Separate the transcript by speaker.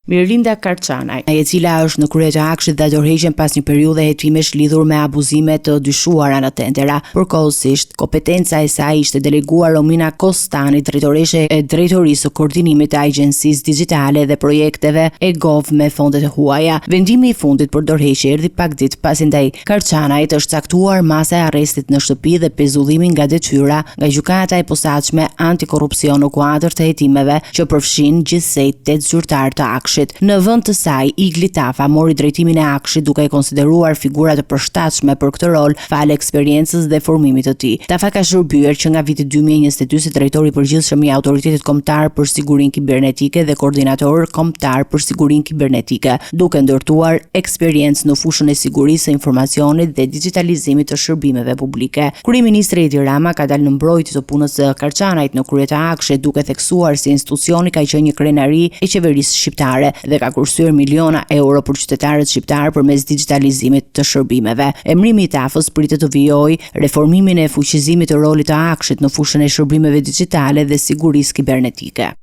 Speaker 1: Mirlinda Karçanaj, e cila është në krye të AKSHI-t dha dorëheqjen pas një periudhe hetimesh lidhur me abuzime të dyshuara në tendera. Përkohësisht, kompetenca e saj ishte deleguar Romina Kostani, drejtoreshë e Drejtorisë së Koordinimit të Agjencisë Digjitale dhe Projekteve e-Gov me fondet e huaja. Vendimi i fundit për dorëheqje erdhi pak ditë pasi ndaj Karçanajt është caktuar masa e arrestit në shtëpi dhe pezullimi nga detyra nga Gjykata e Posaçme Antikorrupsion në kuadër të hetimeve që përfshijnë gjithsej tetë zyrtarë të AKSHI-t. Në vend të saj, Igli Tafa mori drejtimin e AKSHI-t duke e konsideruar figura të përshtatshme për këtë rol falë eksperiencës dhe formimit të tij. Tafa ka shërbyer që nga viti 2022 si drejtor i përgjithshëm i Autoritetit Kombëtar për Sigurinë Kibernetike dhe koordinator kombëtar për sigurinë kibernetike, duke ndërtuar eksperiencë në fushën e sigurisë së informacionit dhe digjitalizimit të shërbimeve publike. Kryeministri Edi Rama ka dalë në mbrojtje të punës së Karçanajt në krye të AKSHI-t, duke theksuar se institucioni ka qenë një krenari e qeverisë shqiptare dhe ka kursyer miliona euro për qytetarët shqiptarë përmes digjitalizimit të shërbimeve. Emërimi i Tafës pritet të vijojë reformimin e fuqizimit të rolit të AKSHI-t në fushën e shërbimeve digjitale dhe sigurisë kibernetike.